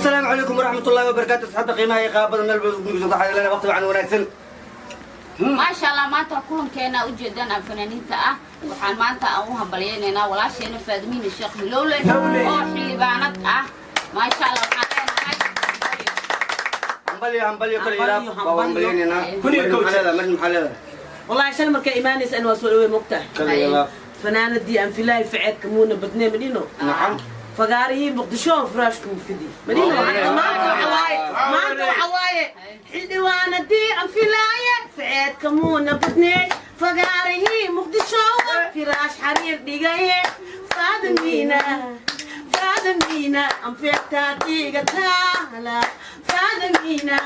Asalaamu calaykum waraxmat ullahi wabarakaatu. Asxaabta qiimaha iyo qaabada meel baad ugu joogta, waqti wacan wanaagsan. Maasha Allah, maanta kulankeena ujeedaan aan fanaaniinta ah, waxaan maanta aan u hambalyaynaynaa walaasheena Faadimiina Sheekh Hilowle oo xildhibaanad ah. Maasha Allah, waxaan leenahay Hambalyo, hambalyo, kala ilaab waa hambalyaynaynaa. 1001. Maxaa leedahay, Marin? Maxaa leedahay? Wallahi shan markay imaanaysa in waa soo dhawey, mogtahay. Kala ilaab. Fanaanadii aan filaahi faceedka muuna badnee madhino. Nacam. Fagaarihii Muqdisho furaashkuu fidi madhino. Maanta waxa waaye, maanta waxa waaye, xildhibaanadii aan filaaye faceedka muuna badnee, fagaarihii Muqdisho firaash xariir dhigaye. Faadamiina, Faadamiina, anfeegtaa dhiiga taala. Faadamiina,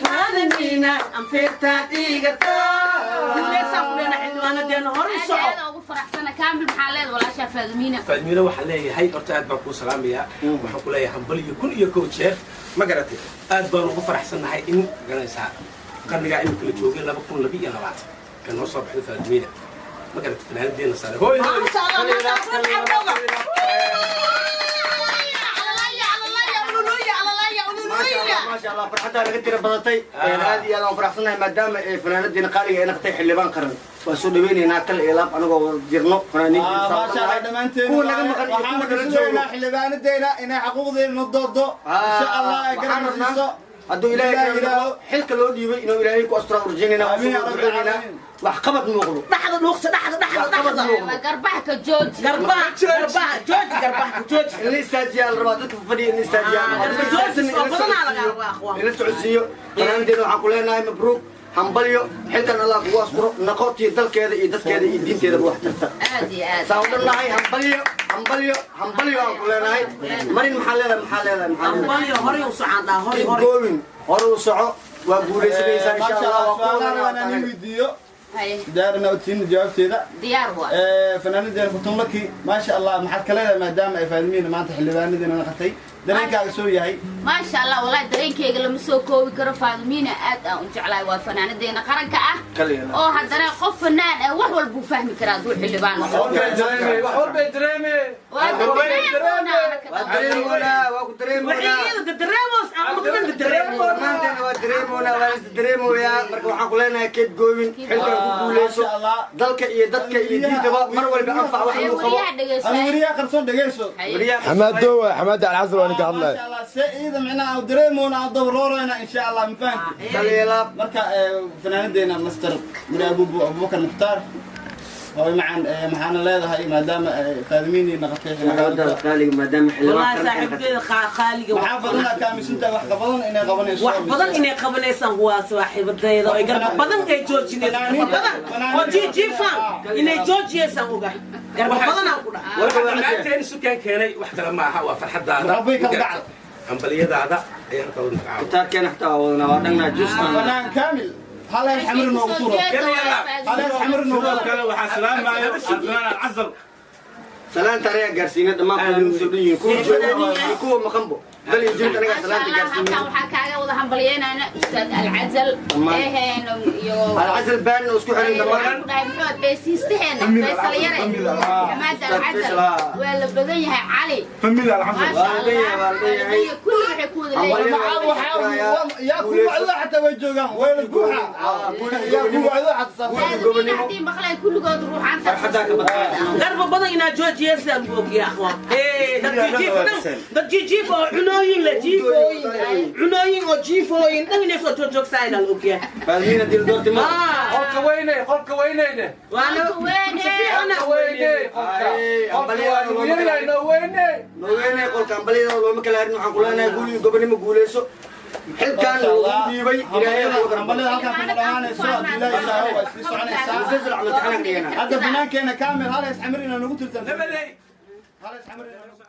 Faadamiina, anfeegtaa dhiiga taala. Guuleysaan ku leena xildhibaanadeena, hor u soco. Aad ugu faraxsana. Kaamil, maxaa leed walaashaa Faadimiina? Faadmiina waxaan leeyahay, horta aad baan kuu salaamayaa. Waxaan ku leeyahay hambaliyo 1001 jeer. Ma garatay? Aad baan ugu faraxsannahay in garanaysaa qarnigaa imika la joogay, 2022, ee noo soo baxdo Faadmiina. Ma garatay? Fanaanadeena sare, hooy hooy. Maasha Allah, maasha Allah. Maasha Allah, maasha Allah, farxaddaa naga tira badatay. Aad iyo aad aan faraxsannahay maadaama ay fanaanadiina qaaliga ay naqtay xildhibaan qaran. Waa soo dhaweynaynaa kal iyo laab anagoo wada jirno. Maasha Allah, dhammaanteen kuwa naga maqan iyo waxaan kuwa nala joogo sugaynaa xildhibaanadeena inay xaquuqdeena noo doodo, insha Allah, ay waxaan garab rabnaa siiso. Hadduu Ilaahay Ilaahay ka yidhaaho. xilka loo dhiibay inuu Ilaahay ku asturo urjinayna. Amiin ya Rabbi aalamiin. Wax qabad muuqdo. Dhaxda dhuuqsa, dhaxda, dhaxda, dhaxda. Garbaha ka jooji. Garbaha, garbaha jooji, garbaha ka jooji. In la istaajiyaa la rabaa, dadka fadhiya in la istaajiyaa. Ah, garba joojis oo badanaa laga rabaa, akhwaan. In la socodsiiyo fanaandeena. Waxaan ku leenahay mabruuk, hambalyo, xilkan Allah kugu asturo, naqotii dalkeeda iyo dadkeeda iyo diinteedaba wax tarta. Aad iyo aad. Saa u dhannahay, hambalyo, hambalyo, hambalyo aan ku leenahay. Marin, maxaa leedahay? Maxaa leedahay? Maxaa leedahay? Hambalyo, horay u socon dhaa, horay, Keep horay. going, hore u soco, waa guulaysanaysaa insha Maasha Allah. Allah. Waa ku Su-aalahan wadanaa. waan anii weydiiyo. Haye. Diyaarina otiin jawaabteeda? Diyaar waa. Fanaanadeena Fartuun Laki, maasha Allah, maxaad ka leedahay maadaama ay Faadimiina maanta xildhibaanadeena naqatay? Dareenkaaga soo yahay? Maasha Allah, wallahi dareenkayga lama soo koobi karo. Faadumiina aad aan u jeclahay, waa fanaanadeena qaranka ah. Kaliya. Oo haddana qof fanaan ah wax walbuu fahmi karaa hadduu xildhibaan noqdo. Wax walbay dareeme. Waa dareemoonaa. Waa dareemoonaa, waa ku dareemoonaa. Waxay iyada dareemos ama maqlan dareemo. Dhammaanteena waa dareemoonaa, waa is dareemooyaa. Marka waxaan ku leenahay keep going, xilkan ku guuleyso. Maasha Allah. Dalka iyo dadka iyo diintaba mar walba anfac wax lagu qabo. Wariyaha dhegeysa. Ama weriyaa qarsoon dhegeyso. Wariyaha. Xamaado waa Xamaada Alcasr, waa ninka hadlaya. Maasha Allah, se iyada micnaha aan dareemoona, aan dabaroorayna, insha Allah, ma fahanti? Kaliya laab. Marka fanaanadeena master Muri Abubakar Mukhtaar oo macaan, maxaana leedahay maadaama Faadimiini naqatay Xildhibaanada xildhibaanada? Qaaliga maadaama xildhibaan Wallahi qaran ay naqatay. Saaxiibkeeda qaaliga. Maxaa badanaa ka aaminsantahay wax qabadan inay qabanayso? Wax badan inay qabanaysaan waa saaxiibadayda oo ay garba badan ay joojinayso, garba badan oo jiijiifaan inay joojiyaysaan ogahay, garba badanaan ku dhaha. Warka waa cadde. Dhammaanteen isu keen keenay wax kale ma aha, waa farxadaada. Rabbay kala gacdo. Hambaliyadaada ayaan halkaa ugu magacaabay. Kitaabkeena xataa waa wadanaa, waa dhangnaa justan. Fanaan Kaamil, hal hees xamir noogu turo, hal hees xamir noogu Sidoo turo. kale waxaa salaamayo Alfanaan Alcasal. Salaanta anagaa gaarsiina dhammaan kuwa soo dhan yihiin, kuwa jooga iyo kuwa maqanbo, dal iyo jibid, anagaa Maasha salaanta Allah. Gaarsiina. Halkan waxaa kaaga wada hambalyeynayna ustaad Alcazal. Dhammaan. Eheen iyo Alcasal baan oo isku xiran dhammaan. Waxaan ku dhahay muxuu beesiistaheena Faysal Yare, Xamaada Alcazal, waa la badan yahay, Cali. Family Alcasal. Maasha Waa la Allah. dhan yahay, waa la dhan yahay. Kulli waxay ku wada leeyihiin. Yaa ku wacdo xataa way joogaan, wayna buuxa, yaa ku wacdo xataa. Faadimiina haddii maqleen kulligood ruuxaanta. Farxaddaa ka badnaa. Garba badan inaad joojiyaysa lagu ogyahay, akhwaan. Dad jiijiif dhan, dad jiijiif oo cunooyin la jiifooyin, cunooyin oo jiifooyin dhan inay soo joogjoogsaayna la ogyahay. Faadmiina dil doorti ma. Qolka weyney, qolka weyneyne. Waana Weyne. si fiicana. Weyney qolka, qolka waa nagu yaryahay, noo weyney. Noo qolka hambalyada looma kala harin. Waxaan ku leenahay guul iyo gobonimo, guuleyso, xilkan lagu dhiibay Ilaahay ha kugu Hambalida halkaan kuma dhamaanayso, haddii Ilaahi yidhaaho waa sii soconaysaa. Musalsal camal taxanaan dhigana. Hadda fanaankeena Kaamil hal hees xamir inaa nagu tirtan. Nabaday. Hal hees xamir inaa nagu.